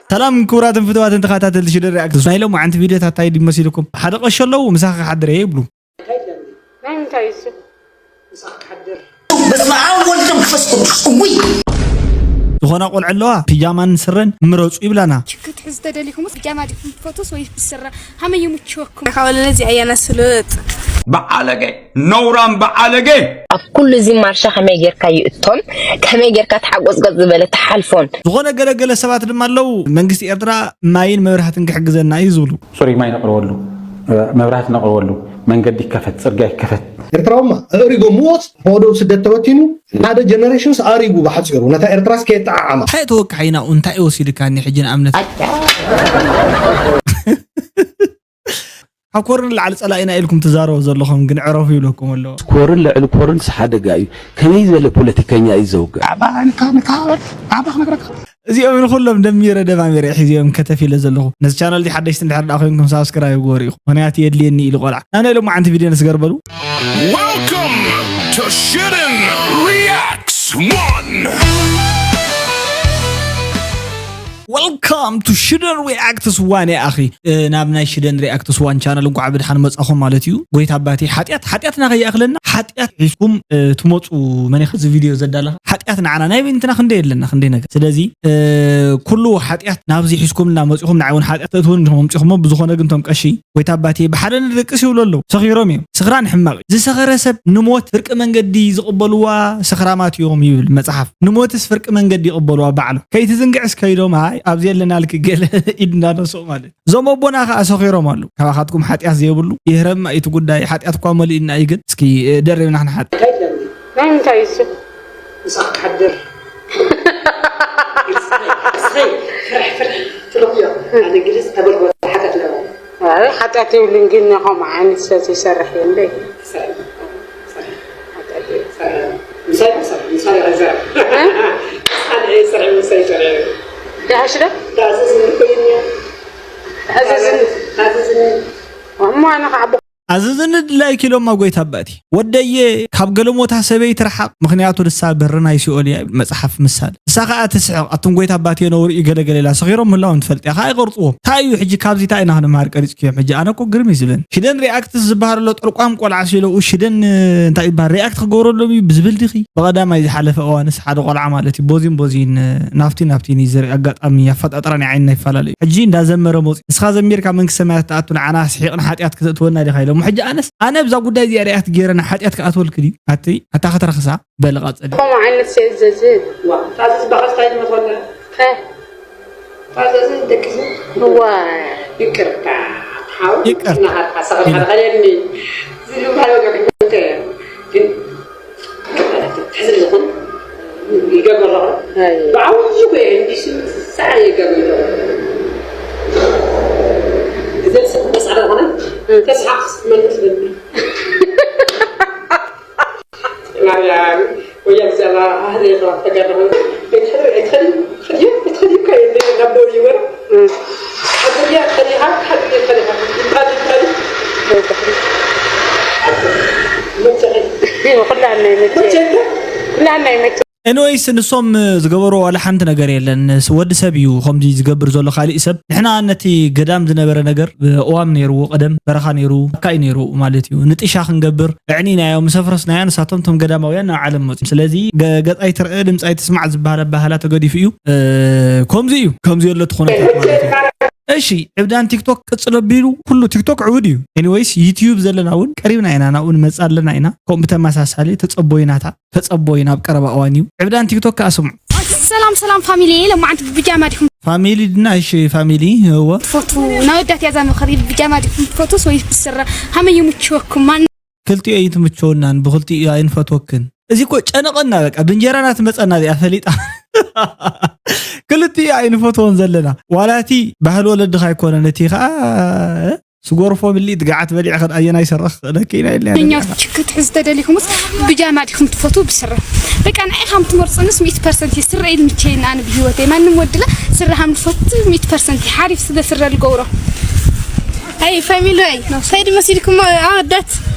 ሰላም ክቡራትን ፍትዋትን ተኸታተልቲ ሽደን ሪኣክት፣ ናይ ሎማዓንቲ ቪድዮታት እንታይ ድዩ መሲልኩም? ሓደ ቀሺ ኣለዉ፣ ምሳኻ ክሓድር እየ ይብሉ። ናይ እንታይ እዚ? በስመ አብ ወልድ መንፈስ ቅዱስ። እውይ ዝኾና ቆልዑ ኣለዋ፣ ፒጃማን ስረን ምረፁ ይብላና። ክትሕዝ ተደሊኹምስ ብጃማ ዲኹም ትፈትውስ ወይስ ብስረ? ከመይ ይምችወኩም? ካብ ወለለ እዚኣ እያ ነስልጥ። በዓለገ፣ ነውራም በዓለገ። ኣብ ኩሉ እዚ ማርሻ ከመይ ጌርካ ይእቶን ከመይ ጌርካ ተሓጎጽጎጽ ዝበለ ተሓልፎን። ዝኾነ ገለገለ ሰባት ድማ ኣለዉ፣ መንግስቲ ኤርትራ ማይን መብራህትን ክሕግዘና እዩ ዝብሉ። ጽሩይ ማይ ነቕርበሉ፣ መብራህቲ ነቕርበሉ፣ መንገዲ ይከፈት፣ ጽርግያ ይከፈት። ኤርትራውማ ኣእሪጎምዎስ፣ ሆዶ ስደት ተበቲኑ ሓደ ጀነሬሽንስ ኣሪጉ ብሓጺሩ ነታ ኤርትራስ ከየጠዓዓማ። እንታይ ተወካሒና እንታይ ወሲድካኒ ሕጂ ንኣብነት ካብ ኮርን ላዕሊ ጸላኢና ኢልኩም ትዛረቡ ዘለኹም ግን ዕረፉ ይብለኩም ኣለዎ። ኮርን ልዕሊ ኮርንስ ሓደጋ እዩ። ከመይ ዝበለ ፖለቲከኛ እዩ ዘውግዕ? እዚኦም ንኩሎም ደሚረ ደማሚረ ሒዚኦም ከተፍ ኢለ ዘለኹ። ነዚ ቻናል እዚ ሓደሽቲ እንድሕር ደኣ ኮይንኩም ሳብስክራይብ ግበሩ ኢኹም። ምኽንያቱ የድልየኒ ኢሉ ቆልዓ። ናብ ናይ ሎማዓንቲ ቪድዮ ንስገር በሉ። Welcome to Shooting Reacts one. Welcome to ሽደን ሪኣክትስ ዋን። ኣኺ ናብ ናይ ሽደን ሪኣክትስ ዋን ቻናል እንኳዕ ብድሓን መጻኹም ማለት እዩ። ጎይታ ኣባቴ ሓጢኣት ሓጢኣትና ከይኣኽለና ሓጢኣት ሒዝኩም ትመጹ። መን ኢኻ እዚ ቪድዮ ዘዳለኻ? ሓጢኣት ንዓና ናይ በይንትና ክንደይ ኣለና ክንደይ ነገር። ስለዚ ኩሉ ሓጢኣት ናብዚ ሒዝኩም እና መጺኹም ንዓይ እውን ሓጢኣት ተእትውን ኢኹም ኣምጺኹሞ። ብዝኾነ ግን ቶም ቀሺ ጎይታ ኣባቴ ብሓደ ንደቅስ ይብሉ ኣለዉ። ሰኺሮም እዮም። ስኽራን ሕማቕ እዩ። ዝሰኸረ ሰብ ንሞት ፍርቂ መንገዲ ዝቕበልዋ ሰኽራማት እዮም ይብል መጽሓፍ። ንሞትስ ፍርቂ መንገዲ ይቕበልዋ ባዕሎም። ከይትዝንግዕስ ከይዶም ኣይ ኣብዚ የለናልኪ ገለ ኢድ እንዳነስኡ ማለት እዩ። እዞም ኣቦና ኸኣ ሰኺሮም ኣለዉ። ካባኻትኩም ሓጢኣት ዘየብሉ ይህረም እዩ እቲ ጉዳይ። ሓጢኣት እኳ መሊእና እዩ ግን እስኪ ደሪብና ክንሓጥ። ናይ እንታይ እዚ? ምሳኽ ክሓድር። እስኸይ፣ እስኸይ፣ ፍርሕ፣ ፍርሕ፣ ትልኽዮ። ሓደ ግዜ ዝተበልጎ ሓጢኣት ለበ። ኣይ ሓጢኣት የብሉን ግን ከምኡ ዓይነት ሰብ ዘይሰርሕ እየ እምበይ። ምሳይ ይሰርሕ፣ ምሳይ ይሰርሕ። ምሳይ ይሰርሕ፣ ምሳይ ይሰርሕ። ደሃሽ ዶ? ዳዝዝ ንኮይን እያ። ኣዘዝን። ኣዘዝን። እሞ ኣነ ከዓ ኣዘዝኒ ድላይኪ ኢሎማ ጎይታ ኣባቲ። ወደየ ካብ ገለሞታ ሰበይቲ ረሓቕ፣ ምኽንያቱ ንሳ በሪ ናይ ሲኦል እያ ይብል መጽሓፍ ምሳሌ። ንሳ ኸኣ ትስሕቕ፣ ኣቱም ጎይታ ኣባቲ ነውሪ እዩ ገለገለ ኢላ ሰኺሮም ምህላዎም ትፈልጥ እያ። ከኣ ይቐርጽዎም። እንታይ እዩ ሕጂ ካብዚ እንታይ ኢና ክንመሃር ቀሪጽክዮም? ሕጂ ኣነ እኮ ግርም እዩ ዝብለኒ። ሽደን ሪኣክትስ ዝበሃል ኣሎ ጠልቋም ቆልዓ ሲለኡ ሽደን እንታይ ይበሃል ሪኣክት ክገብረሎም እዩ ብዝብል ዲኺ? ብቐዳማይ ዝሓለፈ እዋንስ ሓደ ቆልዓ ማለት እዩ ቦዚን ቦዚን ናፍቲ ናፍቲ እዩ ዝርኢ ኣጋጣሚ ኣፈጣጥራ ናይ ዓይንና ይፈላለ እዩ። ሕጂ እንዳዘመረ መጽኡ ንስኻ ዘሚርካ መንግስቲ ሰማያት ትኣቱ ንዓና ስሒቕና ሓጢኣት ክተእትወና ዲኻ ኢሎም። ሕጂ ኣነስ ኣነ ብዛ ጉዳይ እዚኣ ሪኣክት ገይረ ንሓጢኣት ክኣትወልኪ ድዩ? ኣቲ ኣታ ከተረኽሳ በል ቐጽሊ። ከምኡ ዓይነት ሰብ ዘዝን። ዋ፣ ታዘዝ በኸስታይ ዝመትወና። ኸ? ታዘዝ ደቅስ። ዋ። ይቅርታ። ሓው። ይቅርታ። ናሃርካ ሰኸል ሓደ ኸለኒ። ዝሉ ባህል ወገድ ግን ሕዝሪ ዝኾን ይገብር ኣለኹ። ብዓብዩ እኮ እየ እንዲሱ ሳዕ ይገብር ኣለኹ። እዘን ሰብ ተሳዕረ ዝኾነ ተስሓቕ መልስ ለኒ። ማርያም ወያ ብዛዕባ ኣህለ ይኽራ ተጋደኹ። ኣይትኸዲ፣ ኣይትኸዲ፣ ኣይትኸዲ፣ ኣይትኸዲ እኮ እየ ናብ ደው ይበል። ሓድርያ ተሪሃ፣ ሓድርያ ተሪሃ። ይባል፣ ይባል። መቸኸ። ኩላና ይመቸ። መቸ እንደ? ኩላና ይመቸ። ኤኒዌይስ ንሶም ዝገበሮ ዋላ ሓንቲ ነገር የለን። ስ- ወዲ ሰብ እዩ ከምዚ ዝገብር ዘሎ ካሊእ ሰብ። ንሕና ነቲ ገዳም ዝነበረ ነገር ኣእዋም ነይርዎ፣ ቀደም በረኻ ነይሩ፣ ጫካ እዩ ነይሩ ማለት እዩ። ንጥሻ ክንገብር ኣዕኒናዮ ምስ ኣፍረስናዮ ንሳቶም ቶም ገዳማውያን ናብ ዓለም መፁ። ስለዚ ገ- ገፃይ ትርአ ድምፃይ ትስማዕ ዝበሃል ኣባህላ ተገዲፉ እዩ። እ፣ ከምዚ እዩ ከምዚ ዘሎ እቲ ኩነታት ማለት እዩ። እሺ ዕብዳን ቲክቶክ ቅፅል ኣቢሉ ኩሉ ቲክቶክ ዕውድ እዩ። ኤኒዌይስ ዩትዩብ ዘለና እውን ቀሪብና ኢና፣ ናብኡ ንመፅእ ኣለና ኢና። ከምኡ ብተመሳሳሊ ተፀቦይናታ ተፀቦ እዩ ናብ ቀረባ እዋን እዩ። ዕብዳን ቲክቶክ ከኣ ስምዑ። ሰላም ሰላም ፋሚሊ ለማዓንቲ ብጃማ ዲኹም ፋሚሊ ድና እሺ ፋሚሊ እወ ትፈቱ ናወዳት ያዛ ምኽሪ ብጃማ ዲኹም ትፈቱስ ወይ ብስረ ሃመይ ይምችወኩም ማን ክልቲኡ ኣይትምችወናን ብክልቲኡ ኣይንፈትወክን። እዚ እኮ ጨነቐና በቃ ብእንጀራና ትመፀና እዚኣ ፈሊጣ ክልቲኡ ኣይንፈትዎን ዘለና ዋላ እቲ ባህሊ ወለድኻ ኣይኮነን እቲ ከዓ ስጎርፎ ብሊት ገዓት በሊዕ ከድ ኣየናይ ሰረኽ ክእለኪ ኢና ኢልና ኛው ክትሕዝ ተደሊኹምስ ብጃማ ዲኹም ትፈትዉ ብስረ በቃ ንዓይ ከም ትመርፅንስ ሚእቲ ፐርሰንት እዩ ስረ ኢል ምቸይና ኣነ ብሂወተይ ማንም ወድለ ስረ ከም ትፈቱ ሚእቲ ፐርሰንት እዩ ሓሪፍ ስለ ስረ ልገብሮ ኣይ ፋሚሊ ኣይ እንታይ ድመሲልኩም ኣወዳት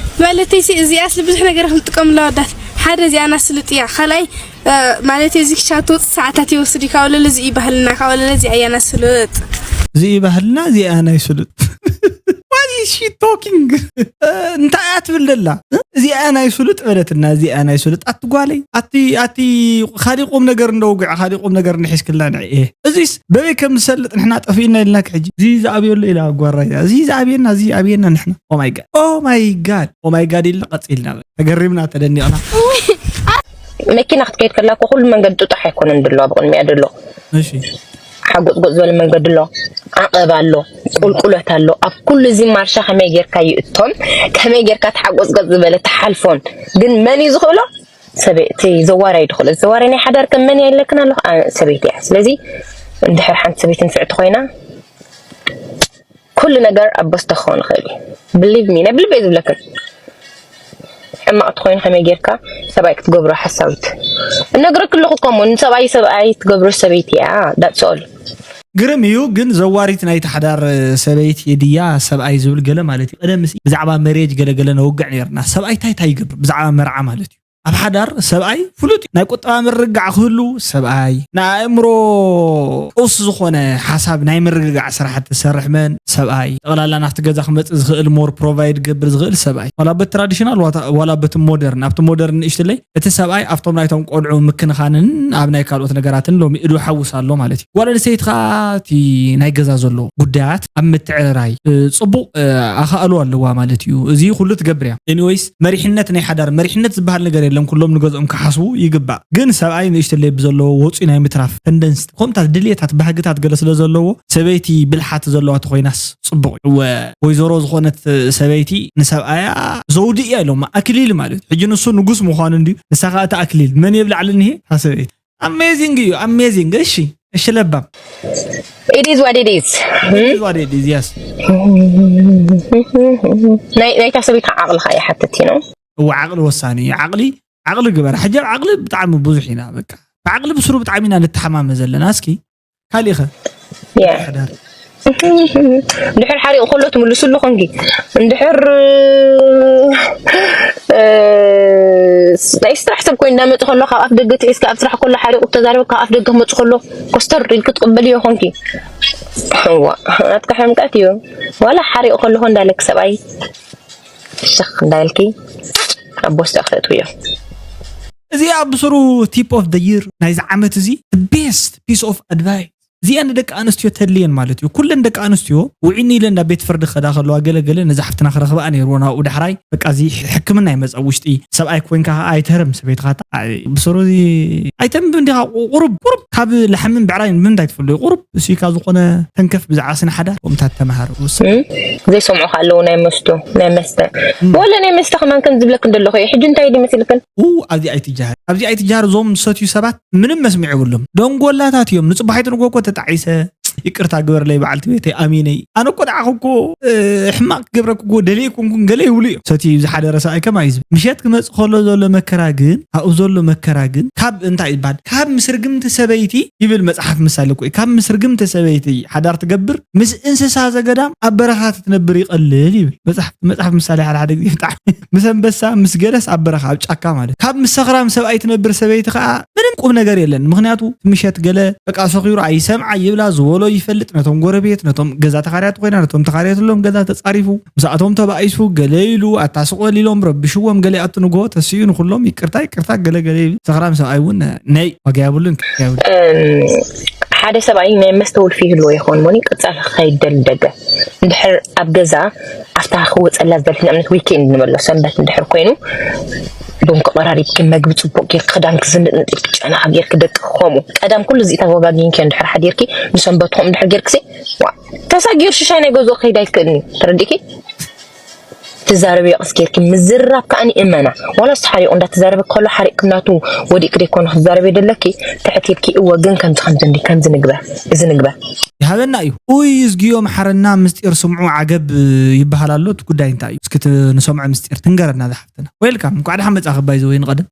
ማለተይ እዚኣስ ብዙሕ ነገር ክንጥቀምላ ኣወዳት ሓደ እዚኣ ናስልጥ እያ ካልኣይ ማለት እዚ ክሻ ትወፅ ሰዓታት ይወስድ እዩ። ካብ ለለ እዚ እዩ ባህልና፣ ካብ ለለ እዚ ኣያና ስሉጥ። እዚ እዩ ባህልና፣ እዚ ኣያ ናይ ስሉጥ። What is she talking? እንታይ እያ ትብል ደላ? እዚኣ ናይ ስሉጥ በለትና፣ እዚኣ ናይ ስሉጥ። ኣቲ ጓለይ፣ ኣቲ ኣቲ ካሊእ ቁም ነገር እንደውግዕ፣ ካሊእ ቁም ነገር እንሒዝክላ ንዒ። እዚስ በበይ ከም ዝሰልጥ ንሕና ጠፊእና ኢልናክ ሕጂ። እዚ ዝኣብየሉ ኢላ ጓራያ፣ እዚ ዝኣብየና፣ እዚ ኣብየና ንሕና። Oh my God, oh my God, oh my God ኢልና ቀፂልና። ተገሪምና፣ ተደኒቕና። መኪና ክትከይድ ከላ እኮ ኩሉ መንገዲ ጥጡሕ ኣይኮነን ድሎ ኣብ ቅድሚያ ድሎ እሺ ሓጎጥጎጥ ዝበለ መንገዲ ኣሎ፣ ዓቐብ ኣሎ፣ ቁልቁለት ኣሎ። ኣብ ኩሉ እዚ ማርሻ ከመይ ጌርካ ይእቶም፣ ከመይ ጌርካ ተሓጎጥጎጥ ዝበለ ተሓልፎን ግን መን እዩ ዝኽእሎ? ሰበይቲ ዘዋራይ ድኽእሎ። ዘዋራይ ናይ ሓዳር ከም መን የለክን ኣለኹ ኣነ ሰበይቲ እያ። ስለዚ እንድሕር ሓንቲ ሰበይቲ ንፍዕቲ ኮይና ኩሉ ነገር ኣብ በስተ ክኸውን ይኽእል እዩ። ብሊቭ ሚ ናይ ብልበይ ዝብለክን ሕማቕ ትኾይኑ ከመይ ጌርካ ሰብኣይ ክትገብሮ ሓሳዊት እነግረክ ኣለኹ እኮ እሞ ንሰብኣይ ሰብኣይ ትገብሮ ሰበይቲ እያ that's all። ግርም እዩ ግን ዘዋሪት ናይ ተሓዳር ሰበይቲ ድያ ሰብኣይ ዝብል ገለ ማለት እዩ ቀደም ሲ ብዛዕባ መሬጅ ገለገለ ነውግዕ ነርና ሰብኣይ ታይ ታይ ይገብር ብዛዕባ መርዓ ማለት እዩ ኣብ ሓዳር ሰብኣይ ፍሉጥ እዩ። ናይ ቁጠባ ምርግጋዕ ክህሉ ሰብኣይ ንኣእምሮ ቀውሲ ዝኾነ ሓሳብ ናይ ምርግጋዕ ስራሕቲ ዝሰርሕ መን ሰብኣይ ጠቕላላ ናብቲ ገዛ ክመፅእ ዝኽእል ሞር ፕሮቫይድ ገብር ዝኽእል ሰብኣይ ዋላ በት ትራዲሽናል ዋላ በት ሞደርን ኣብቲ ሞደርን ንእሽትለይ እቲ ሰብኣይ ኣብቶም ናይቶም ቆልዑ ምክንኻንን ኣብ ናይ ካልኦት ነገራትን ሎሚ እዱ ሓውስ ኣሎ ማለት እዩ ጓል ኣንስተይቲ ከዓ እቲ ናይ ገዛ ዘሎ ጉዳያት ኣብ ምትዕርራይ ፅቡቕ ኣኻእሎ ኣለዋ ማለት እዩ እዚ ኩሉ ትገብር እያ anyways መሪሕነት ናይ ሓዳር መሪሕነት ዝበሃል ነገር የለን ኩሎም ንገዝኦም ክሓስቡ ይግባእ ግን ሰብኣይ ንእሽተለይ ብዘለዎ ወፂኡ ናይ ምትራፍ ተንደንስ ከምታት ድልየታት ባህግታት ገለ ስለ ዘለዎ ሰበይቲ ብልሓት ዘለዋ ተኮይናስ ፅቡቕ እወ ወይዘሮ ዝኾነት ሰበይቲ ንሰብኣያ ዘውዲ እያ ኢሎም ኣክሊል ማለት ሕጂ ንሱ ንጉስ ምዃኑ እንድዩ ንሳ ከዓ እቲ ኣክሊል መን የብላዕሊ እንሄ እታ ሰበይቲ amazing እዩ amazing እሺ እሺ ለባም it is what it is yes ናይታ ሰበይቲ ዓቕልኻ ይሓትት እዩ እወ ዓቕሊ ወሳኒ እዩ ዓቕሊ ዓቕሊ ግበር ሕጂ ኣብ ዓቕሊ ብጣዕሚ ብዙሕ ኢና በቃ ብዓቕሊ ብስሩ ብጣዕሚ ኢና ንተሓማመ ዘለና እስኪ ካሊኸ ድሕር ሓሪቑ ከሎ ትምልስሉ ኮንኪ እንድሕር ናይ ስራሕ ሰብ ኮይኑ እናመፀ ከሎ ካብ ኣፍ ደገ ትሒዝካ ኣብ ስራሕ ከሎ ሓሪቑ ተዛሪቡ ካብ ኣፍ ደገ ክመፁ ከሎ ኮስተር ኢልክ ትቕበልዮ ኮንኪ ዋ ናትካ ሕምቀት እዩ ዋላ ሓሪቑ ከለኹ እንዳለክ ሰብኣይ ሸኽ እንዳልኪ ኣብ ቦስታ ክእትውዮ እዚኣ ብስሩ tip of the year ናይዚ ዓመት እዚ best piece of advice እዚኣ ንደቂ ኣንስትዮ ተድልየን ማለት እዩ ኩለን ደቂ ኣንስትዮ ውዒኒ ኢለ እንዳ ቤት ፍርዲ ከዳ ከለዋ ገለገለ ነዚ ሓፍትና ክረኽበኣ ነይርዎ ናብኡ ዳሕራይ በቃ እዚ ሕክምና ይመፀ ውሽጢ ሰብኣይ ኮይንካ ከዓ ኣይትህረም ሰበይትካ ብስሩ እዚ ኣይተንብብ እንዲኻ ቁሩብ ቁሩብ ካብ ላሕምን ብዕራይን ብምንታይ ትፈልዮ ቁሩብ እሱካ ዝኾነ ተንከፍ ብዛዕባ ስነ ሓዳር ከምታት ተምሃር ዘይሰምዑ ኣለዉ ናይ መስቶ ናይ መስተ ወለ ናይ መስተ ከማን ከም ዝብለክ እንደለኹ ሕጂ እንታይ ዲ መስልክን ኣብዚ ኣይትጃሃር ኣብዚ ኣይትጃሃር እዞም ዝሰትዩ ሰባት ምንም መስምዕ የብሎም ደንጎላታት እዮም ንፅባሒት ንጎኮ ተጣዒሰ ይቅርታ ግበርለይ በዓልቲ ቤተይ ኣሚነይ ኣነ እኮ ንዓኹ እኮ ሕማቅ ክገብረክ እኮ ደልየ ኣይኮንኩን ገለ ይብሉ እዮም ሰቲ ዝሓደረ ሰብኣይ ከማይ ዝብል ምሸት ክመፅ ከሎ ዘሎ መከራ ግን ኣብኡ ዘሎ መከራ ግን ካብ እንታይ ይበሃል ካብ ምስርግምቲ ሰበይቲ ይብል መፅሓፍ ምሳሌ እኮ እዩ ካብ ምስርግምቲ ሰበይቲ ሓዳር ትገብር ምስ እንስሳ ዘገዳም ኣብ በረኻ ትትነብር ይቐልል ይብል መፅሓፍ መፅሓፍ ምሳሌ ሓደ ሓደ ግዜ ብጣዕሚ ምስ ኣንበሳ ምስ ገለስ ኣብ በረኻ ኣብ ጫካ ማለት ካብ ምስ ሰኽራም ሰብኣይ ትነብር ሰበይቲ ከዓ ምንም ቁም ነገር የለን ምክንያቱ ምሸት ገለ በቃ ሰኺሩ ኣይሰምዓ ይብላ ዝበሎ ይፈልጥ ነቶም ጎረቤት ነቶም ገዛ ተኻርያት ኮይና ነቶም ተኻርየትሎም ገዛ ተፃሪፉ ምስኣቶም ተባኢሱ ገለ ኢሉ ኣታስቆል ኢሎም ረብሽዎም ገለ ኣትንጎ ተስኡ ንኩሎም ይቅርታ ይቅርታ ገለ ገለ ይብል ሰኽራም ሰብኣይ እውን ነይ ዋጋ ያብሉን ክያብሉ ሓደ ሰብኣይ ናይ መስተ ውልፊ ይህልዎ ይኸውን ሞኒ ቀጻሊ ክኸይድ ደሊ ደገ እንድሕር ኣብ ገዛ ኣብታ ክወፀላ ዝበልት ንእምነት ዊኬንድ ንበሎ ሰንበት እንድሕር ኮይኑ ቡን ክቐራሪብኪ መግቢ ፅቡቅ ጌርኪ ክዳንኪ ዝንጥንጢ ጨና ጌርኪ ደቂ ከምኡ ቀዳም ኩሉ እዚኢታት ወጋጊንኪ እንድሕር ሓዲርኪ ንሰንበትኩም እንድሕር ጌርክሲ ተሳጊሩ ሽሻይ ናይ ገዝኦ ክኸይድ ኣይክእልኒ ተረዲእኪ ትዛረቢ የቕስ ጌርኪ ምዝራብ ከኣኒ እመና ዋላ እሱ ሓሪቑ እንዳተዛረበ ከሎ ሓሪቕ ክናቱ ወዲቕ ክደይኮኑ ክዛረበ ደለኪ ትሕት ኢልኪ እወ ግን ከምዚ ከምዚ እንዲ ከምዚ ንግበር እዚ ንግበር ይሃበና እዩ ኡይ እዝግዮ መሓረና ምስጢር ስምዑ ዓገብ ይበሃል ኣሎ እቲ ጉዳይ እንታይ እዩ እስኪ ንሰምዖ ምስጢር ትንገረና ዝሓፍትና ዌልካም እንኳዕ ደሓን መጻኺ ባይዘ ወይ ንቐደም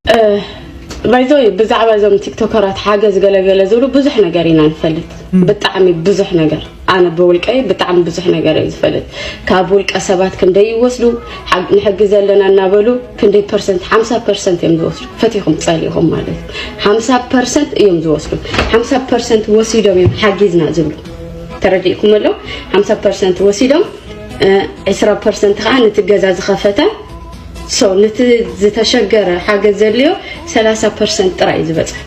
ባይዘ ብዛዕባ እዞም ቲክቶከራት ሓገዝ ገለገለ ዝብሉ ብዙሕ ነገር ኢና ንፈልጥ ብጣዕሚ ብዙሕ ነገር ኣነ ብውልቀይ ብጣዕሚ ብዙሕ ነገር እየ ዝፈልጥ። ካብ ውልቀ ሰባት ክንደይ ይወስዱ፣ ሓ- ንሕግዝ ኣለና እናበሉ ክንደይ ፐርሰንት፣ ሓምሳ ፐርሰንት እዮም ዝወስዱ። ፈቲኹም ጸሊኹም ማለት እዩ። ሓምሳ ፐርሰንት እዮም ዝወስዱ። ሓምሳ ፐርሰንት ወሲዶም እዮም ሓጊዝና ዝብሉ። ተረዲእኩም ኣሎ? ሓምሳ ፐርሰንት ወሲዶም፣ እ፣ ዕስራ ፐርሰንት ከዓ ነቲ ገዛ ዝኸፈተ፣ ሶ ነቲ ዝተሸገረ ሓገዝ ዘድልዮ ሰላሳ ፐርሰንት ጥራይ እዩ ዝበፅሕ።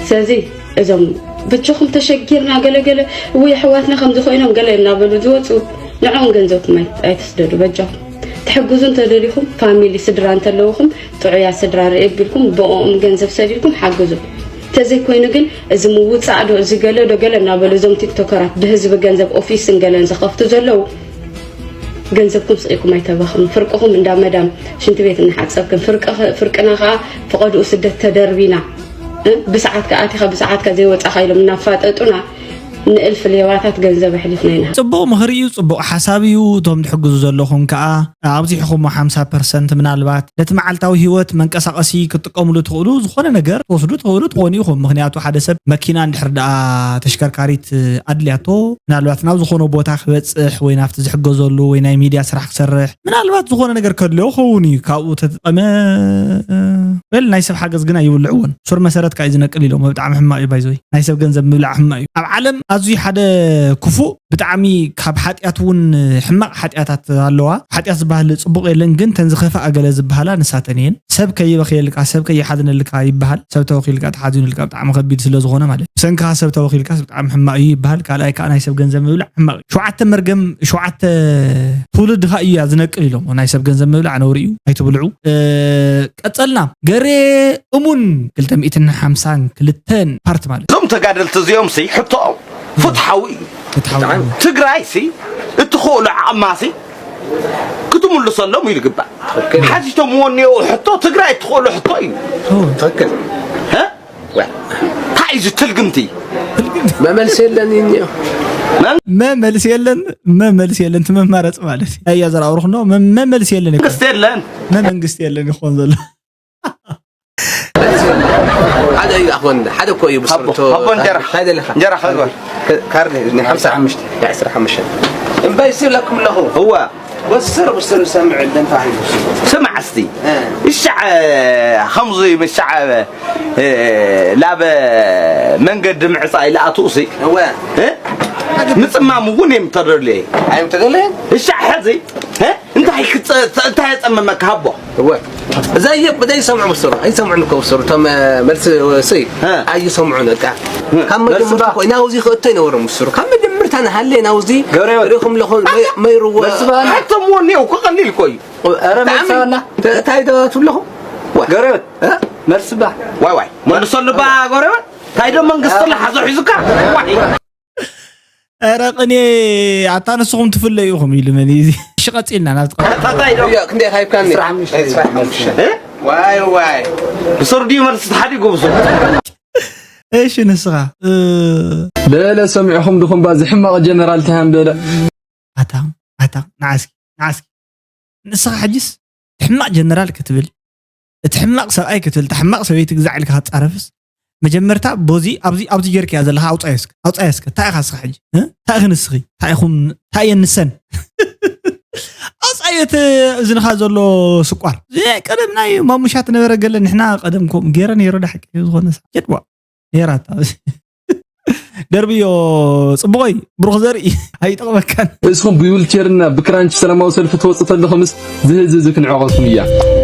ስለዚ እዞም በጃኹም ተሸጊርና ገለገለ፣ እው ኣሕዋትና ከምዚ ኮይኖም ገለ እናበሉ ዝወፁ፣ ንዕኦም ገንዘብኩም ኣይ- ኣይትስደዱ። በጃኹም ትሕግዙ እንተደሊኹም፣ ፋሚሊ ስድራ እንተለውኹም፣ ጥዑያ ስድራ ርኢ ቢልኩም ብኦም ገንዘብ ሰዲድኩም ሓግዙ። ተዘይኮይኑ ግን እዚ ምውፃእ ዶ፣ እዚ ገለ ዶ፣ ገለ እናበሉ እዞም ቲክቶከራት ብህዝቢ ገንዘብ ኦፊስን ገለን ዝኸፍቱ ዘለዉ፣ ገንዘብኩም ስቕ ኢልኩም ኣይተባኽኑ። ፍርቅኹም እንዳ መዳም ሽንቲ ቤት እናሓፀብክን፣ ፍርቅኽ- ፍርቅና ከዓ ፈቐድኡ ስደት ተደርቢና፣ እ? ብሰዓትካ ኣቲኻ ብሰዓትካ ዘይወፃኻ ኢሎም እናፋጠጡና፣ ንእልፊ ሌባታት ገንዘብ ኣሕሊፍና ኢና። ጽቡቕ ምኽሪ እዩ፣ ጽቡቕ ሓሳብ እዩ። እቶም ትሕግዙ ዘለኹም ከኣ ኣብዚሕኹሞ ሓምሳ ፐርሰንት ምናልባት ነቲ መዓልታዊ ህይወት መንቀሳቐሲ ክትጥቀምሉ ትኽእሉ፣ ዝኾነ ነገር ትወስዱ ትኽእሉ ትኾኑ ኢኹም። ምኽንያቱ ሓደ ሰብ መኪና እንድሕር ደኣ ተሽከርካሪት ኣድልያቶ፣ ምናልባት ናብ ዝኾነ ቦታ ክበጽሕ ወይ ናብቲ ዝሕገዘሉ ወይ ናይ ሚድያ ስራሕ ክሰርሕ፣ ምናልባት ዝኾነ ነገር ከድልዮ ክኸውን እዩ። ካብኡ ተጠቐመ፣ well፣ ናይ ሰብ ሓገዝ ግን ኣይብልዕዎን። ሱር መሰረትካ እዩ ዝነቅል ኢሎሞ። ብጣዕሚ ሕማቕ እዩ ባይዘወይ። ናይ ሰብ ገንዘብ ምብላዕ ሕማቕ እዩ። ኣብ ዓለም ኣዝዩ ሓደ ክፉእ፣ ብጣዕሚ ካብ ሓጢኣት እውን ሕማቕ ሓጢኣታት ኣለዋ። ሓጢኣት ዝበሃል ጽቡቕ የለን፣ ግን ተን ዝኸፍኣ ገለ ዝበሃላ ንሳተን እየን። ሰብ ከይበኽየልካ፣ ሰብ ከይሓዝነልካ ይበሃል። ሰብ ተወኺልካ፣ ተሓዚኑልካ ብጣዕሚ ከቢድ ስለ ዝኾነ ማለት እዩ። ብሰንክኻ ሰብ ተወኺልካ ብጣዕሚ ሕማቕ እዩ ይበሃል። ካልኣይ ከዓ ናይ ሰብ ገንዘብ ምብላዕ ሕማቕ እዩ። ሸውዓተ መርገም፣ ሸውዓተ ትውልዲ ከዓ እዩ ዝነቅል ኢሎም። ናይ ሰብ ገንዘብ ምብላዕ ነውሪ እዩ፣ ኣይትብልዑ። እ፣ ቀጸልና። ገሬ እሙን ክልተ ሚእትን ሓምሳን ክልተን ፓርት ማለት እዩ። እዞም ተጋደልቲ እዚኦም ሲ ሕቶኦም ፍትሓዊ እዩ። ፍትሓዊ እዩ። ትግራይ ሲ እትኽእሎ ዓቕማ ሲ ክትምልሰሎም እዩ ዝግባእ። ሓቲቶምዎ እኒኦ ሕቶ ትግራይ እትኽእሎ ሕቶ እዩ። ትኽክል። እ? እንታይ እዩ እዚ ትልግምቲ? መመልሲ የለን እዩ እኒኦ። መመልሲ የለን፣ መመልሲ የለን፣ እቲ መማረፂ ማለት እዩ። ኣያ ዘርኣውርኽ እንዶ መ-፣ መመልሲ የለን ይኮን። መንግስቲ የለን። መመንግስቲ የለን ይኾን ዘሎ። ሓደ እዩ ኣኾን፣ ሓደ እኮ እዩ ብስርቶ። ሃቦ፣ ሃቦ እንጀራ። እንታይ ደለኻ? እንጀራ ከግበር። ከ-፣ ካርድ ናይ ሓምሳ ሓሙሽተ፣ ናይ ዕስራ ሓሙሽተ። እምበይ ሲ ለኩም ኣለኹ። እዋ። በስር፣ በስር ሰምዕ፣ ደንታ ሂቡ። ስማዕ እስቲ። እ። እሻዕ ከምዚ ምሻዕ፣ እ፣ ላበ መንገዲ ምዕጻ ኢለ ኣትኡ ሲ። እወ። እ? ምጽማም እውን እዮም ተደልየ። ኣዮም ተደልየ? እሻዕ ሕዚ፣ እ? እንታይ ክጸ-፣ እንታይ የጸመመካ ሃቦ? እወ። እዛ እየ ብደይ ሰምዑ ብስሩ፣ ኣይሰምዑን እኮ ብስሩ፣ እቶም፣ እ፣ መልሲ ወስይ፣ እ። ኣይሰምዑን በቃ። እ። ካብ መልሲ መጀመርታ ባ- እኮ ናውዚ ክእቶ ኣይነበሮም ብስሩ። ካብ መጀመርታ ንሃለ ናውዚ ገሬ ወ- ርኢኹም ኣለኹም፣ መይ-፣ መይርዎ። መልሲ ባ- ሓቶም ወኔ እኮ ቀሊል እኮ እዩ። ኧረ ብጣዕሚ። መልሲ ባና። ተ-፣ እንታይ ዶ ትብለኹም? ዋ። ገሬ ወ- እ? መልሲ ባ- ዋይ ዋይ፣ መልሰሉ ባ ገሬ ወ-፣ እንታይ ዶ መንግስቲ እ። ለሓዞ ሒዙካ? ዋይ። ኧረ ቅኔ ኣታ ንስኹም ትፍለዩ ኢኹም ኢሉ መን እዩ እዚ? እሺ ቀጺልና ናብቲ ቀ- ኣታ እንታይ ዶ? እያ፣ ክንደይ ሃይብካኒ? ዕስራ ሓሙሽተ። ዕስራ ሓሙሽተ። እ? ዋይ ዋይ። ብስሩ ድዩ መልሲ ተሓዲጉ ብስሩ? እሺ ንስኻ፣ እ፣ በለ ሰሚዕኹም ድኹም ባ ዝሕማቕ ጀነራል ተሃም በለ። ኣታ፣ ኣታ፣ ንዓስኪ፣ ንዓስኪ። ንስኻ ሕጂስ ሕማቕ ጀነራል ክትብል፣ እቲ ሕማቕ ሰብኣይ ክትብል፣ እቲ ሕማቕ ሰበይቲ ግዛዕ ኢልካ ክትጻረፍስ፣ መጀመርታ ቦዚ ኣብዚ፣ ኣብዚ ጌርካያ ዘለኻ ኣውጻዮ እስከ፣ ኣውጻዮ እስከ። እንታይ ኢኻ እስኻ ሕጂ? እ? እንታይ ኢኺ ንስኺ? እንታይ ኢኹም? እንታይ እየን ንሰን? ኣውጻዮ እቲ እዝንኻ ዘሎ ስቋር። እዚ ቀደም ናይ ማሙሻት ነበረ ገለ፣ ንሕና ቀደም ከምኡ ገይረ ነይሩ፣ ዳ ሓቂ ዝኾነ ሰዓት። ጀድዋ። ነይራታ። ደርብዮ ጽቡቐይ፣ ብሩኽ ዘርኢ ኣይጠቕመካን። እስኹም ብዊልቸርና ብክራንች ሰላማዊ ሰልፊ ትወፁ ተለኹምስ ዝህዚ እዚ ክንዕቐኩም እያ።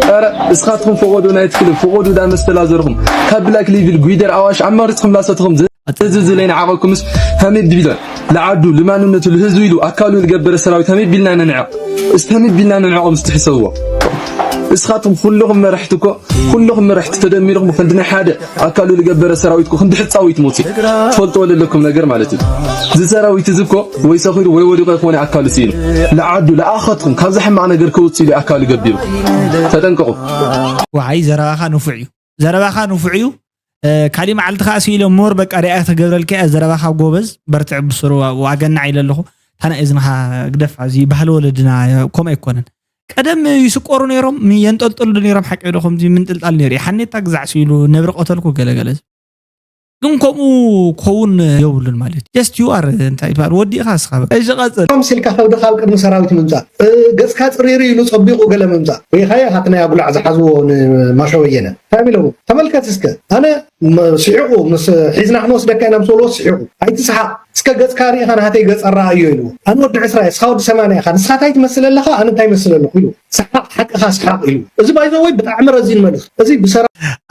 ኧረ እስኻትኩም ፈቐዶ ናይት ክለብ፣ ፈቐዶ ዳ መስተ ላዘርኹም፣ ካብ ብላክ ሊቪል፣ ጉይደር፣ ኣዋሽ ኣማሪፅኩም ላሰትኹም ዝህዚ እዚ ለይንዓቐኩምስ ሃመድ ቢለ ለዓዱ ልማንነቱ ልህዝቡ ኢሉ ኣካሉ ልገበረ ሰራዊት ሃመድ ቢልና ነንዕቕ። እስቲ ሃመድ ቢልና ነንዕቕ ምስ ትሕሰብዎ። እስኻትኩም ኩልኹም መራሕቲ እኮ፣ ኩልኹም መራሕቲ ተደሚርኩም ክንዲ ናይ ሓደ ኣካሉ ልገበረ ሰራዊትኩ ክንዲ ሕጻዊ ትሞቱ። ትፈልጥዎ ለለኩም ነገር ማለት እዩ። እዚ ሰራዊት እዚ እኮ ወይ ሰኺሩ ወይ ወዲቑ ኣይኮነ ኣካሉ ስኢኑ። ለዓዱ ለኣኸትኩም ካብዛ ሕማቕ ነገር ከውጽእ ኢሉ ኣካሉ ገቢሩ። ተጠንቀቑ። ወዓይ ዘረባኻ ንፉዕ እዩ። ዘረባኻ ንፉዕ እዩ። እ፣ ካሊእ መዓልቲ ከኣ ስኢሎም ሞር በቃ ሪኣ ተገብረልካ እያ። ዘረባኻ ጎበዝ፣ በርትዕ ብስሩ ዋገና ኢለ ኣለኹ። ታና እዝንኻ ግደፍ፣ ኣብዚ ባህሊ ወለድና ከምኡ ኣይኮነን። ቀደም ይስቆሩ ነይሮም፣ የንጠልጥሉ ነይሮም፣ ሓቂ ዶ ከምዚ ምንጥልጣል ነይሩ። ሓኔታ ግዛዕ ስኢሉ ነብሪ ቀተልኩ ገለገለ። ግን ከምኡ ክኸውን የብሉን ማለት እዩ። Just you are እንታይ ይባል ወዲእኻ እስኻ በቃ። እሺ ቀጽል። ከምስ ኢልካ ከብድኻ ኣብ ቅድሚ ሰራዊት ምምጻእ፣ እ፣ ገጽካ ጽሪሩ ኢሉ ጸቢቑ ገለ ምምጻእ። ሪኢኻዮ ኢኻ እቲ ናይ ኣጉላዕ ዝሓዝዎ ንማሾ በየነ። እንታይ ኢሎሞ? ተመልከት እስከ። ኣነ ም-፣ ስሒቑ ምስ ሒዝና ክንወስደካ ኢና ምስ በልዎ ስሒቑ። ኣይትስሓቕ። እስከ ገጽካ ሪኢኻ ናተይ ገጽ ኣረኣዮ ኢልዎ። ኣነ ወዲ ዕስራ እየ፣ እስኻ ወዲ ሰማንያ ኢኻ። ንስኻ እንታይ ትመስል ኣለኻ? ኣነ እንታይ ይመስል ኣለኹ ኢልዎ። ሰሓቕ ሓቅኻ ሰሓቕ ኢሉ። እዚ ባይዘወይ ብጣዕሚ ረዚን መልእኽቲ። እዚ ብሰራ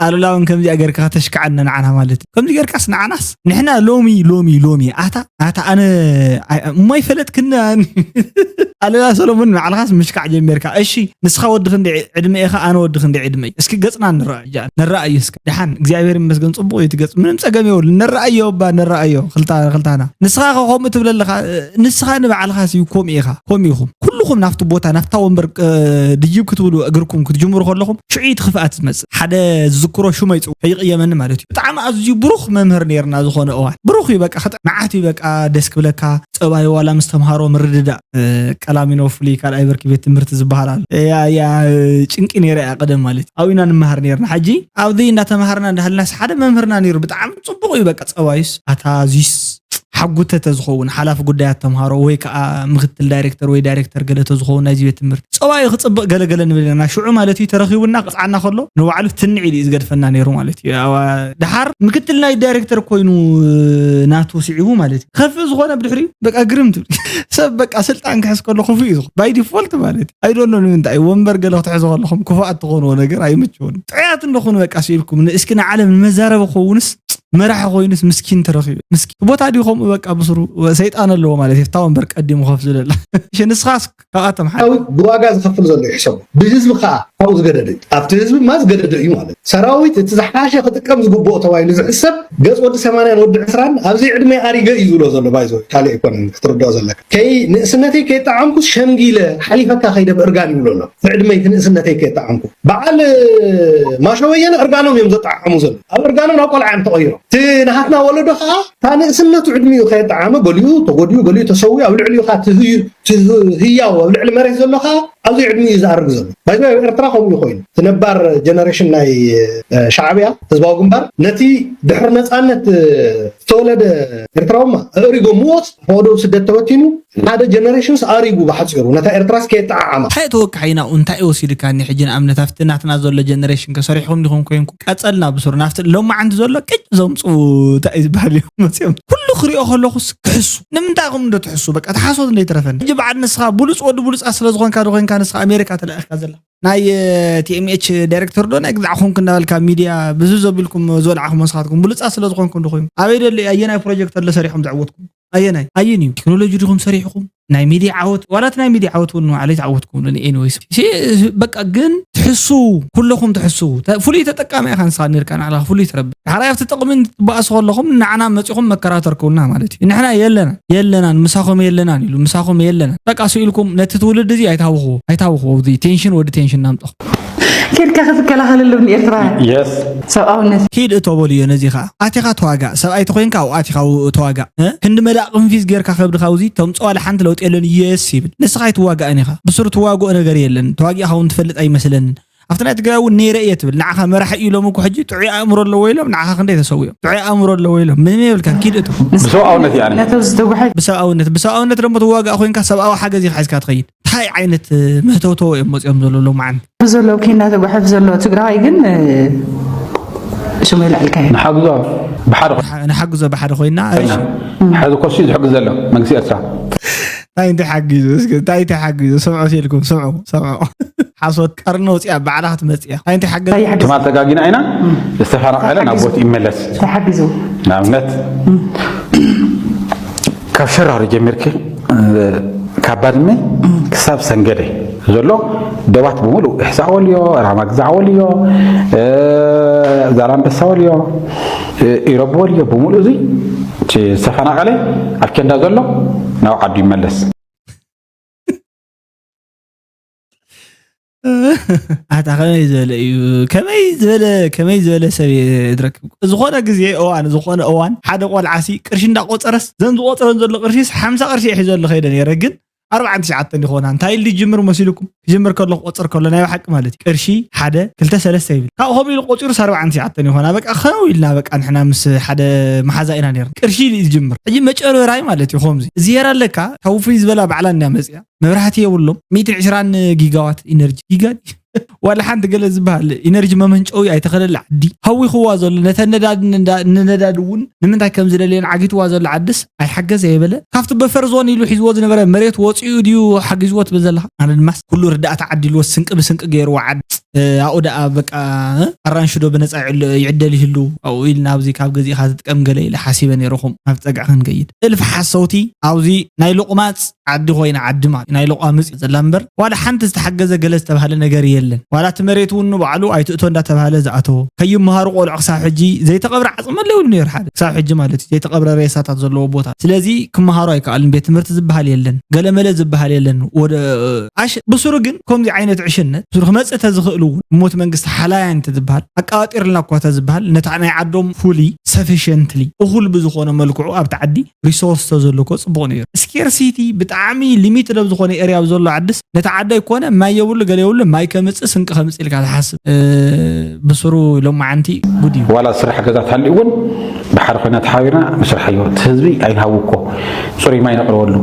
ኣሉላ እውን ከምዚኣ ጌርካ ከተሽክዓና ንዓና ማለት እዩ። ከምዚ ጌርካስ ንዓናስ ንሕና ሎሚ ሎሚ ሎሚ ኣታ ኣታ ኣነ ኣይ- እሞ ኣይፈለጥክናን። ኣሉላ ሰሎሙን ንባዕልኻስ ምሽካዕ ጀሚርካ። እሺ ንስኻ ወዲ ክንደይ ዕድመ ኢኻ ኣነ ወዲ ክንደይ ዕድመ እዩ? እስኪ ገጽና ንረኣ እጃ ንረኣዩ እስከ። ደሓን እግዚኣብሔር ይመስገን ጽቡቕ እዩ እቲ ገጽ ምንም ጸገም የብሉ። ንረኣዮ እባ ንረኣዮ ክልታ ክልታና። ንስኻ ከ ከምኡ ትብለለኻ ንስኻ ንባዕልኻስ እዩ ከምኡ ኢኻ ከምኡ ኢኹም። ኩልኹም ናብቲ ቦታ ናብታ ወንበር እ፣ ድይብ ክትብሉ እግርኩም ክትጅምሩ ከለኹም ሽዑ እቲ ክፍኣት ዝመጽእ ሓደ ዝዝክሮ ሹም ኣይጽው ከይቕየመኒ ማለት እዩ። ብጣዕሚ ኣዝዩ ብሩኽ መምህር ነርና ዝኾነ እዋን ብሩኽ እዩ በቃ ክጥ- መዓት እዩ በቃ ደስ ክብለካ። ጸባዩ ዋላ ምስ ተምሃሮ ምርድዳእ እ፣ ቀላሚኖ ፍሉይ ካልኣይ ብርኪ ቤት ትምህርቲ ዝበሃል ኣሎ። ያ ያ እ፣ ጭንቂ ነይረ እያ ቀደም ማለት እዩ። ኣብኡ ኢና ንመሃር ነርና። ሕጂ ኣብዚ እንዳተምሃርና እንዳሃልናስ ሓደ መምህርና ነይሩ ብጣዕሚ ጽቡቕ እዩ በቃ ጸባዩስ ኣታ ዚስ ሓጉተ ተዝኸውን ሓላፊ ጉዳያት ተምሃሮ ወይ ከዓ ምክትል ዳይሬክተር ወይ ዳይሬክተር ገለ ተዝኸውን ናይዚ ቤት ትምህርቲ ጸባዩ ክጽብቕ ገለገለ ንብል ኢና። ሽዑ ማለት እዩ ተረኺቡና ክቕፅዓና ከሎ ንባዕሉ ትንዕ ኢሉ እዩ ዝገድፈና ነይሩ ማለት እዩ። ኣዋ- ደሓር ምክትል ናይ ዳይሬክተር ኮይኑ ናቱ ስዒቡ ማለት እዩ ከፍእ ዝኾነ ብድሕሪኡ በቃ ግርም ትብል ሰብ በቃ ስልጣን ክሕዝ ከሎ ክፉእ እዩ ዝኾን ባይ ዲፎልት ማለት እዩ። ኣይዶኖ ንምንታይ ወንበር ገለ ክትሕዙ ከለኹም ክፉኣት ትኾንዎ ነገር ኣይምችውን ጥዑያት እንደኾኑ በቃ ስኢልኩም እስኪ ንዓለም ንመዛረቢ ክኸውንስ መራሒ ኮይኑስ ምስኪን ተረኺቡ። ምስኪን። እቲ ቦታ ድዩ ከምኡ በቃ ብስሩ ሰይጣን ኣለዎ ማለት እዩ። እታ ወንበር ቀዲሙ ኮፍ ዝብለላ። እሺ፣ ንስኻስ ካብኣቶም ሓደ። ሰራዊት ብዋጋ ዝኸፍል ዘሎ ይሕሰቡ። ብህዝቢ ከኣ ካብኡ ዝገደደ እዩ። ኣብቲ ህዝቢ ማ ዝገደደ እዩ ማለት እዩ። ሰራዊት እቲ ዝሓሸ ክጥቀም ዝግብኦ ተባሂሉ ዝሕሰብ ገጽ ወዲ ሰማንያን ወዲ ዕስራን ኣብዚ ዕድመ ኣሪገ እዩ ዝብሎ ዘሎ ባይዞ ካልእ ኣይኮነን ክትርድኦ ዘለካ። ከይ ንእስነተይ ከየጠዓምኩስ ሸምጊለ ሓሊፈካ ከይደ ብእርጋን ይብሎ ኣሎ። ብዕድመይ እቲ ንእስነተይ ከየጠዓምኩ በዓል ማሾ በየነ እርጋኖም እዮም ዘጠዓዕሙ ዘሎ። ኣብ እርጋኖም ናብ ቆልዓ እዮም ተቐይሮም። እቲ ናሃትና ወለዶ ከዓ እታ ንእስነቱ ዕድሚኡ ከየጠዓመ ገሊኡ ተጎዲኡ ገሊኡ ተሰዊኡ ኣብ ልዕሊኡ ከዓ እቲ ህዩ- እቲ ህያው ኣብ ልዕሊ መሬት ዘሎ ከዓ ኣብዚ ዕድሚኡ እዩ ዝኣርግ ዘሎ። ባይዘ ኣብ ኤርትራ ከምኡ ኮይኑ እቲ ነባር ጀነሬሽን ናይ እ፣ ሻዕብያ ህዝባዊ ግንባር ነቲ ድሕሪ ነፃነት እ፣ ዝተወለደ ኤርትራውማ ኣእሪጎምዎስ ፈቐዶ ስደት ተበቲኑ ሓደ ጀነሬሽንስ ኣሪጉ ብሓፂሩ ነታ ኤርትራስ ከየጠዓዓማ እንታይ ተወካሒና እንታይ ወሲድካኒ ሕጂ ንኣብነት ኣብቲ ናትና ዘሎ ጀነሬሽን ከሰሪሕኩም ዲኹም ኮይንኩ ቀፀልና ብስሩ ናብቲ ሎማዓንቲ ዘሎ ቅጭ ዘምፅኡ እንታይ እዩ ዝበሃል እዩ መፅኦም ኩሉ ክሪኦ ከለኩስ ክሕሱ ንምንታይ ኹም እንዶ ትሕሱ በቃ ተሓሶት እንደ ይትረፈን ሕጂ በዓል ንስኻ ብሉፅ ወዲ ብሉፃ ስለ ዝኾንካ ዶ ኮይንካ ንስኻ ኣሜሪካ ተለኣኽካ ዘላ ናይ ቲኤምኤች ዳይሬክተር ዶ ናይ ግዛዕኹም ክንዳበልካ ሚድያ ብዙ ዘቢልኩም ዝወልዓኹም ንስኻትኩም ብሉፃ ስለ ዝኾንኩም ዶ ኮይኑ ኣበይ ደሎ ኣየናይ ፕሮጀክት ኣሎ ሰሪሖም ዘዕወትኩም ኣየናይ ኣየን እዩ ቴክኖሎጂ ዲኹም ሰሪሕኹም ናይ ሚድያ ዓወት ዋላት ናይ ሚድያ ዓወት እውን ንባዕለይ ተዓወትኩም ኒ ኤኒዌይስ በቃ ግን ትሕሱ ኩለኹም ትሕሱ ፍሉይ ተጠቃሚ ኢኻ ንስኻ ነርካ ንዓኻ ፍሉይ ትረብሕ ሓራይ ኣብቲ ጥቕሚ ትበኣሱ ከለኹም ንዓና መፂኹም መከራተርኩና ማለት እዩ ንሕና የለና የለናን ምሳኹም የለናን ኢሉ ምሳኹም የለናን በቃ ስኢልኩም ነቲ ትውልድ እዚ ኣይታውኽዎ ኣይታውኽዎ እዚ ቴንሽን ወዲ ቴንሽን ናምጠኹ ኬድካ ክትከላኸለሎም ንኤርትራ የስ ሰብኣውነት ኪድ እቶ በልዮ ነዚ ኸዓ ኣቲኻ ተዋጋእ ሰብኣይ ተኮይንካ ኣብኡ ኣቲኻ ተዋጋእ እ? ክንዲ መላእ ቅንፊዝ ጌርካ ከብድኻ ውዚ ተምፅኦ ዋላ ሓንቲ ለውጢ የለን የስ ይብል ንስኻ ኣይትዋጋእን ኢኻ ብስሩ ትዋግኦ ነገር የለን ተዋጊእኻ እውን ትፈልጥ ኣይመስለንን ኣብቲ ናይ ትግራይ እውን ነይረ እየ ትብል ንዓኻ መራሒ እዩ ኢሎም እኮ ሕጂ ጥዑይ ኣእምሮ ኣለዎ ኢሎም ንዓኻ ክንደይ ተሰዊኦም ጥዑይ ኣእምሮ ኣለዎ ኢሎም ምንም የብልካ ኪድ እቶ ብሰብኣውነት እያ ኣነ ነቶም ዝተጓሐ ብሰብኣውነት ብሰብኣውነት ደሞ ትዋጋእ ኮይንካ ሰብኣዊ ሓገዝ ኢኻ ሒዝካ ትኸይድ እንታይ ዓይነት መህተውተው እዮም መፅኦም ዘሎ ሎማዓንቲ ዘሎ ኪና ተጓሐፍ ዘሎ ትግራዋይ ግን ሽሙ ይልዕልካ እዩ ንሓግዞ ብሓደ ንሓግዞ ብሓደ ኮይና እሺ ሕዚ ኮርሲ ዝሕግዝ ዘሎ መንግስቲ ኤርትራ እንታይ እንታይ ሓጊዙ እስኪ እንታይ እንታይ ሓጊዙ ስምዑ ሲልኩም ስምዑ ስምዑ ሓሶት ቀርኒ ወፂኣ ባዕላ ክትመፅእ እያ እንታይ እንታይ ሓገዝ ይሓግዝ ትማል ተጋጊና ኢና ዝተፈናቐለ ናብ ቦት ይመለስ ተሓጊዙ ንኣብነት ካብ ሸራሮ ጀሚርክ ካብ ባድመ ክሳብ ሰንገደ ዘሎ ደባት ብምሉእ ሕሳእ ወልዮ ራማ ግዛዕ ወልዮ ዛላንበሳ ወልዮ ኢሮብ ወልዮ ብምሉእ እዚ ዝተፈናቐለ ኣብ ኬንዳ ዘሎ ናብ ዓዱ ይመለስ ኣታ ከመይ ዝበለ እዩ ከመይ ዝበለ ከመይ ዝበለ ሰብ እየ ዝረክብ ዝኾነ ግዜ እዋን ዝኾነ እዋን ሓደ ቆልዓሲ ቅርሺ እንዳቆፀረስ ዘን ዝቆፀረን ዘሎ ቅርሺስ ሓምሳ ቅርሺ እየ ሒዘሉ ከይደ ነይረ ግን ኣርባዓን ትሽዓተን ይኾና። እንታይ ኢሉ ይጅምር መሲልኩም? ክጅምር ከሎ ክቆፅር ከሎ ናይ ብሓቂ ማለት እዩ። ቅርሺ ሓደ ክልተ ሰለስተ ይብል። ካብኡ ከምኡ ኢሉ ቆፂሩስ ኣርባዓን ትሽዓተን ይኾና። በቃ ከነው ኢልና በቃ ንሕና ምስ ሓደ መሓዛ ኢና ነርና። ቅርሺ ኢሉ እዩ ዝጅምር። ሕጂ መጨረራይ ማለት እዩ። ከምዚ ዝየራ ኣለካ፣ ካብ ፍይ ዝበላ ባዕላ እንያ መፅያ። መብራህቲ የብሎም። ሚእትን ዕስራን ጊጋዋት ኢነርጂ። ጊጋ ድዩ? ዋላ ሓንቲ ገለ ዝበሃል ኢነርጂ መመንጨዊ ኣይተኸለላ ዓዲ ሃዊኽዋ ዘሎ፣ ነተን ነዳዲ ንዳ-፣ ንነዳዲ እውን ንምንታይ ከም ዝደልየን ዓጊትዋ ዘሎ ዓድስ ኣይሓገዘ የበለ። ካብቲ በፈር ዞን ኢሉ ሒዝዎ ዝነበረ መሬት ወፂኡ ድዩ ሓጊዝዎ ትብል ዘለኻ? ኣነ ድማስ ኩሉ ርዳእታ ዓዲልዎ ስንቂ ብስንቂ ገይርዎ ዓዲ፣ እ፣ ኣብኡ ደኣ በቃ፣ እ፣ ኣራንሺ ዶ ብነፃ ይዕለ-፣ ይዕደል ይህሉ ኣብኡ ኢልና ኣብዚ ካብ ገዚእኻ ትጥቀም ገለ ኢለ ሓሲበ ነይረ። ከምኡ ናብ ፀግዒ ክንከይድ እልፊ ሓሰውቲ ኣብዚ ናይ ሎቕማፅ ዓዲ ኮይና ዓዲ ማለት ናይ ሎቋምፅ ዘላ እምበር ዋላ ሓንቲ ዝተሓገዘ ገለ ዝተባህለ ነገር የለን። ዋላ እቲ መሬት እውን ንባዕሉ ኣይትእቶ እንዳተባህለ ዝኣተዎ ከይመሃሩ ቆልዑ ክሳብ ሕጂ ዘይተቐብረ ዓፅሚ ኣሎ ይብሉ ነይሩ ሓደ ክሳብ ሕጂ ማለት እዩ ዘይተቐብረ ሬሳታት ዘለዎ ቦታ። ስለዚ ክመሃሩ ኣይከኣልን። ቤት ትምህርቲ ዝበሃል የለን፣ ገለመለ ዝበሃል የለን። ወደ ኣሽ ብስሩ ግን ከምዚ ዓይነት ዕሽነት ብስሩ ክመፅእ ተዝኽእል እውን እሞት መንግስቲ ሓላያን ተዝበሃል ኣቃባጢርልና እኳ ተዝበሃል ነታ ናይ ዓዶም ፉሊ ሰፊሽንትሊ እኹል ብዝኾነ መልክዑ ኣብቲ ዓዲ ሪሶርስ ተዘሎ እኮ ጽቡቕ ነይሩ። ስኬርሲቲ ብጣዕሚ ሊሚትድ ኣብ ዝኾነ ኤርያ ኣብ ዘሎ ዓድስ ነቲ ዓዲ ኣይኮነ ማይ የብሉ ገለ የብሉ ማይ ከምጽእ ስንቂ ከምጽእ ኢልካ ትሓስብ። እ፣ ብስሩ ሎማዓንቲ ጉድ እዩ። ዋላ ዝስራሕ ገዛ ተሃልዩ እውን ብሓደ ኮይና ተሓቢርና ንስርሓዮ። እቲ ህዝቢ ኣይንሃቡ እኮ። ጽሩይ ማይ ነቕርበሉ፣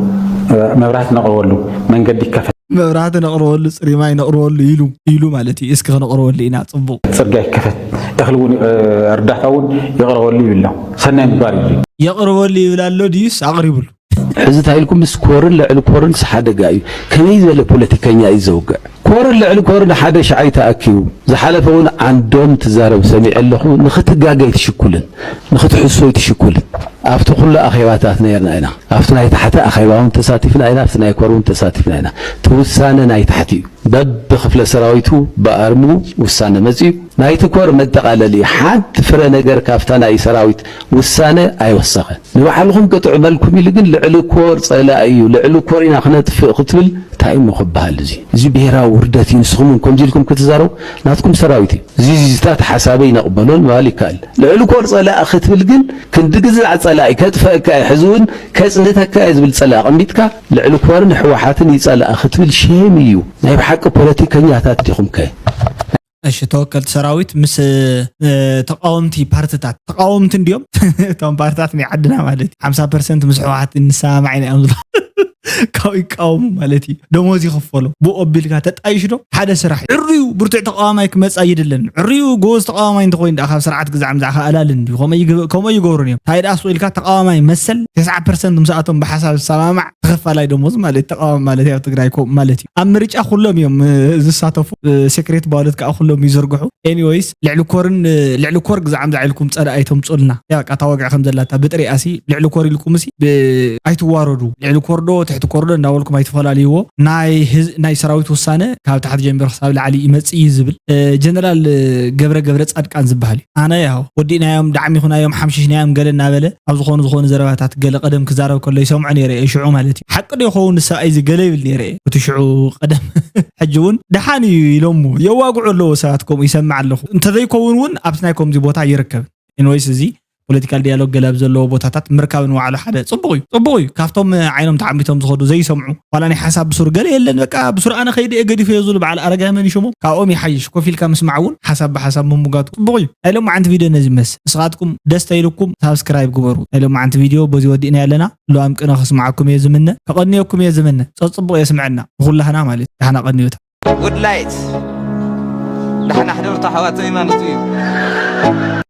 እ፣ መብራህቲ ነቕርበሉ፣ መንገዲ ይከፈት። መብራህቲ ነቕርበሉ፣ ጽሩይ ማይ ነቕርበሉ ኢሉ፣ ኢሉ ማለት እዩ። እስኪ ክነቕርበሉ ኢና፣ ጽቡቕ። ጽርግያ ይከፈት፣ እኽሊ እውን፣ እ፣ እርዳታ እውን ይቕረበሉ ይብሎ። ሰናይ ምግባር እዩ። የቕርበሉ ይብል ኣሎ ድዩስ ኣቕሪብሉ? ሕዚ እንታይ ኢልኩም ምስ ኮርን ልዕሊ ኮርን ሓደጋ እዩ። ከመይ ዝበለ ፖለቲከኛ እዩ ዘውግዕ? ኮርን ልዕሊ ኮርን ሓደ ሻዓይ ተኣኪቡ ዝሓለፈ እውን ዓንዶም ትዛረብ ሰሚዐ ኣለኹ። ንኽትጋገ ኣይትሽኩልን፣ ንኽትሕሶ ኣይትሽኩልን። ኣብቲ ኩሉ ኣኼባታት ነይርና ኢና። ኣብቲ ናይ ታሕቲ ኣኼባ እውን ተሳቲፍና ኢና፣ ኣብቲ ናይ ኮር እውን ተሳቲፍና ኢና። እቲ ውሳነ ናይ ታሕቲ እዩ። በብክፍለ ሰራዊቱ ብኣርምኡ ውሳነ መጺኡ። ናይቲ ኮር መጠቓለሊ ሓንቲ ፍረ ነገር ካብታ ናይ ሰራዊት ውሳነ ኣይወሰኸን። ንባዕልኹም ክጥዕመልኩም ኢሉ ግን ልዕሊ ኮር ጸላኢ እዩ፣ ልዕሊ ኮር ኢና ክነጥፍእ ክትብል እንታይ እሞ ክበሃል እዚ? እዚ ብሄራዊ ውርደት እዩ። ንስኹም እውን ከምዚ ኢልኩም ክትዛረቡ ናትኩም ሰራዊት እዩ። እዚ ዚዝታት ሓሳበይ ነቕበሎን ምባል ይከኣል። ልዕሊ ኮር ጸላኢ ክትብል ግን ክንዲ ግዛዕ ጸላኢ ከጥፈእካ እየ፣ ሕዚ እውን ከጽንተካ እየ ዝብል ጸላኢ ኣቐሚጥካ ልዕሊ ኮርን ህወሓትን ይጸላእ ክትብል ሼም እዩ። ናይ ብሓቂ ፖለቲከኛታት ዲኹም ከ? እሺ፣ ተወከልቲ ሰራዊት ምስ፣ እ፣ ተቃወምቲ ፓርትታት፣ ተቃወምቲ እንዲዮም። እቶም ፓርትታት ናይ ዓድና ማለት እዩ። ሓምሳ ፐርሰንት ምስ ህወሓት እንሰማማዕ ኢና እዮም ዝብሉ። ካብ ይቃወሙ ማለት እዩ። ደሞዝ ይኽፈሎ። ብኡ ኣቢልካ ተጣይሽ ዶ? ሓደ ስራሕ እዩ። ዕርዩ ብርቱዕ ተቃዋማይ ክመጽእ ኣይደለን። ዕርዩ ጎበዝ ተቃዋማይ እንተኾይኑ ደኣ ካብ ስርዓት ግዛዕ ምዛዕ ክኣላልን ድዩ? ከምኡ ይግብ-፣ ከምኡ ይገብሩን እዮም። እንታይ ደኣ ስቕ ኢልካ ተቃዋማይ መሰል ተስዓ ፐርሰንት ምስኣቶም ብሓሳብ ዝሰማማዕ ተኸፋላይ ደሞዝ ማለት ተቃዋሚ ማለት እዩ ኣብ ትግራይ ኮ-፣ ማለት እዩ። ኣብ ምርጫ ኩሎም እዮም፣ እ፣ ዝሳተፉ። እ፣ ሴክሬት ባሎት ከዓ ኩሎም ይዝርግሑ። ኤኒዌይስ፣ ልዕሊ ኮርን፣ እ፣ ልዕሊ ኮር ግዛዕ ምዛዕ ኢልኩም ጸላኢ ኣይተምጹልና። ያ በቃ እታ ወግዒ ከም ዘላታ ብጥሪኣሲ ልዕሊ ኮር ኢልኩምሲ ብ-፣ ኣይትዋረዱ። ልዕሊ ኮርዶ ትሕቲ ኮርዶ እንዳበልኩም ኣይትፈላልይዎ። ናይ ህዝ-፣ ናይ ሰራዊት ውሳነ ካብ ታሕቲ ጀሚሩ ክሳብ ላዕሊ ይመጽእ እዩ ዝብል፣ እ፣ ጀነራል፣ እ፣ ገብረ ገብረ ጻድቃን ዝበሃል እዩ። ኣነ ያው ወዲእናዮም፣ ዳዕሚኹናዮም፣ ሓምሽሽናዮም ገለ እናበለ ኣብ ዝኾኑ ዝኾኑ ዘረባታት ገለ ቀደም ክዛረብ ከሎ ይሰምዖ ነይረ እየ፣ ሽዑ ማለት እዩ። ሓቂ ዶ ይኸውን ንሰብኣይ እዚ ገለ ይብል ነይረ እየ፣ እቲ ሽዑ ቀደም። ሕጂ እውን ደሓን እዩ ኢሎሞ የዋግዑ ኣለዎ ሰባት፣ ከምኡ ይሰምዕ ኣለኹ። እንተዘይከውን እውን ኣብቲ ናይ ከምዚ ቦታ ይርከብ። ኤንወይስ፣ እዚ ፖለቲካል ዲያሎግ ገለ ኣብ ዘለዎ ቦታታት ምርካብ ንባዕሉ ሓደ ጽቡቕ እዩ። ጽቡቕ እዩ። ካብቶም ዓይኖም ተዓሚቶም ዝኸዱ ዘይሰምዑ፣ ዋላ ናይ ሓሳብ ብሱር ገለ የለን፣ በቃ ብሱር ኣነ ከይደ እየ ገዲፈዮ ዝብሉ በዓል ኣረጋይ መን ይሽሞም? ካብኦም ይሓይሽ። ኮፍ ኢልካ ምስማዕ እውን ሓሳብ ብሓሳብ ምምጋቱ ጽቡቕ እዩ። ናይ ሎማዓንቲ ቪድዮ ነዚ ይመስል። ንስኻትኩም ደስ ተኢልኩም ሳብስክራይብ ግበሩ። ናይ ሎማዓንቲ ቪድዮ በዚ ወዲእና ኣለና። ሉኣም ቅነ ክስማዓኩም እየ ዝምነ፣ ከቐንየኩም እየ ዝምነ። ጸጽቡቕ የስምዐና ንኹላህና ማለት እዩ። ዳሕና ቀንዮታ። ጉድ ላይት። ዳሕና ሕደርቱ ኣሕዋተይ ማለቱ እዩ።